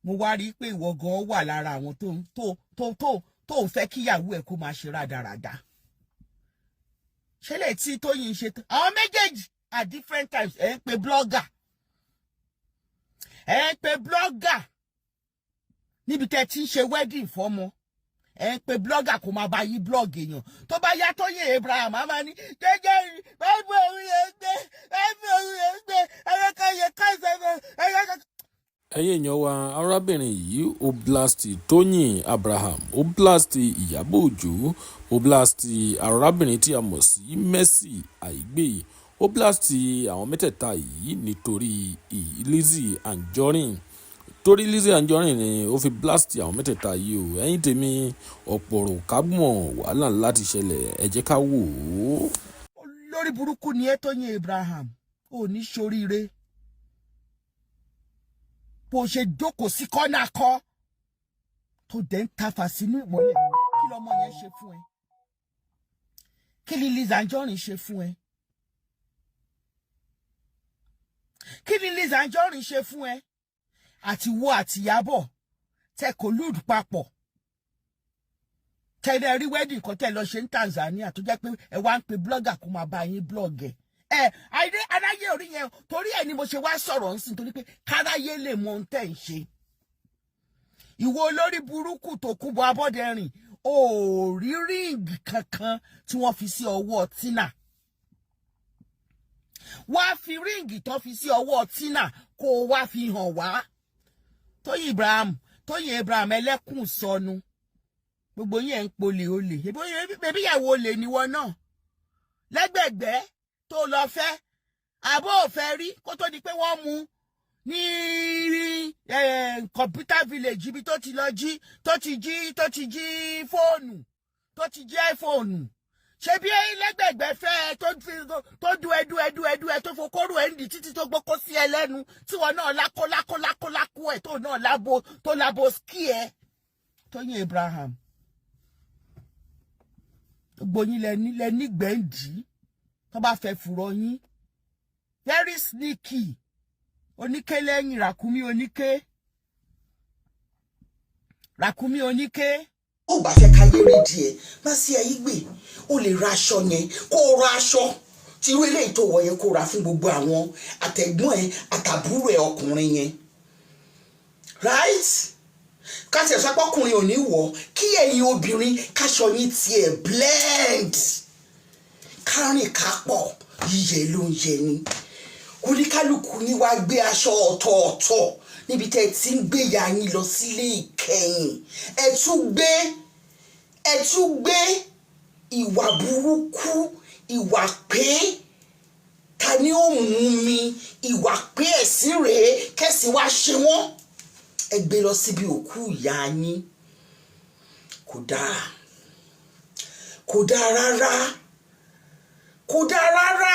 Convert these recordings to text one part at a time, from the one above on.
Mo wá rí i pé ìwọ gan wà lára àwọn tó ń fẹ́ kíyàwó ẹ̀ kó máa ṣe rádaràda. Ṣé lè tí Tóyìn ṣe tán, àwọn méjèèjì at different times, ẹ̀ ń pe blogger, ẹ̀ ń pe blogger níbi tẹ́ ti ń ṣe wedding fọ́mọ, ẹ̀ ń pe blogger kó máa bá yí blog èèyàn. Tó bá yá, Tóyìn Abraham á máa ní jẹ́jẹ́ báyìí, òun yẹn gbé báyìí, òun yẹn gbé ẹ̀yẹ́kẹ́yẹ káìsẹ̀ ẹ̀yẹ́kẹ́. Ẹ̀yin èèyàn wa, arábìnrin yìí, ó blast Tóyìn Abraham, ó blast Ìyábọ̀ Òjó, ó blast arábìnrin tí a mọ̀ sí Mercy Aigbe, ó blast àwọn mẹ́tẹ̀ẹ̀ta yìí nítorí Lizzy Anjorin. Torí Lizzy Anjorin ni ó fi blast àwọn mẹ́tẹ̀ẹ̀ta yìí o. Ẹ̀yin tèmi, ọ̀pọ̀ ọ̀rọ̀ kágbọ̀n, wàhálà ńlá ti ṣẹlẹ̀. Ẹ jẹ́ ká wò ó. Olórí burúkú ni ẹ, Tóyìn Abraham. Ò ní ṣoríire bó ṣe jókòó sí kọ́nà kọ́ tó dẹ̀ ń tafà sínú ìmọ́lẹ̀. Kí lọmọ yẹn ṣe fún ẹ? Kí ni Lizzy Anjorin ṣe fún ẹ? Kí ni Lizzy Anjorin ṣe fún ẹ? Àti wo àti Ìyábọ̀ tẹ collude papọ̀, tẹ́lẹ̀ rí wedding kan tẹ́ lọ ṣe ní Tanzania, tó jẹ́ pé ẹ wá ń pe blogger kó máa bá yín blog ẹ̀. Ẹ àìdé aráyé orí yẹn, torí ẹ ni mo ṣe wá sọ̀rọ̀ ńsìn, torí pé káráyé lè mọ ohun tẹ́ ń ṣe. Ìwọ olórí burúkú tó kú bọ Abọ́dẹrìn, ò rí ring kankan tí wọ́n fi sí ọwọ́ Tina. Wá fi ring tó fi sí ọwọ́ Tina kó o wá fi hàn wá. Tóyìn Abraham, Tóyìn Abraham, ẹlẹ́kùn sọnù, gbogbo yín ẹ̀ ń polè olè. Ebi ìyàwó olè níwọ náà lẹ́gbẹ̀gbẹ́ tó lọ fẹ́ àbó òfẹ́ rí kó tó di pé wọ́n mú ní Computer Village, ibi tó ti lọ jí, tó ti jí fóònù, tó ti jí iPhone. Ṣé bí lẹ́gbẹ̀gbẹ́ fẹ́ tó du ẹdú ẹdú ẹdú ẹ, tó fokóró ẹ ń di títí tó gbókó sí ẹ lẹ́nu, tí wọn náà lákó lákó lákó lákó ẹ, tó náà lábo, tó lábo ski ẹ. Tóyìn Abraham, gbogbo yín lẹ nígbẹ̀ǹdì tó bá fẹ́ fùrọ̀ yín, very sneaky, oníké lẹ́yìn ràkúnmí, oníké ràkúnmí, oníké. Ó bá fẹ́ káyé rí díẹ̀ má sí ẹyí gbè, ó lè ra aṣọ yẹn, kó o ra aṣọ tí irú eléyìí tó wọ̀ yẹn, kó o ra fún gbogbo àwọn àtẹ̀gbọ́n ẹ àtàbúrò ẹ ọkùnrin yẹn, right? Káṣí ẹ̀sọ́ pọ́kùnrin ò ní wọ̀, kí ẹ̀yin obìnrin káṣọ yín tiẹ̀ blend, kárìn kápọ̀, yíyẹ ló ń yẹ ni. Oníkálukú yín wá gbé aṣọ ọ̀tọ̀ọ̀tọ̀ níbi tẹ́ ẹ ti ń gbé ìyá yín lọ sílé ìkẹyìn. Ẹ tún gbé ìwà burúkú, ìwà pé ta ni ó mú mi, ìwà pé ẹ̀sìn rèé, kẹ́sìn wá ṣe wọ́n, ẹ gbé lọ síbi òkú ìyá yín. Kò dáa, kò dáa rárá, kò dáa rárá.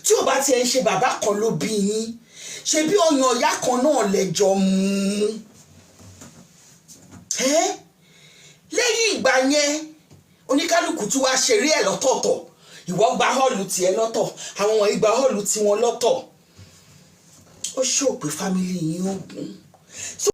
Tí ò bá tiẹ̀ ń ṣe bàbá kan ló bí yín, ṣe bí ọyàn ìyá kan náà lẹ́jọ́ mú ẹ́. Lẹ́yìn ìgbà yẹn, oníkálukú tí wàá ṣeré ẹ̀ lọ́tọ̀ọ̀tọ̀. Ìwọ gba hall tiẹ̀ lọ́tọ̀, àwọn wọ̀nyí gba hall tiwọn lọ́tọ̀. Ó ṣòpè family yín ó gùn.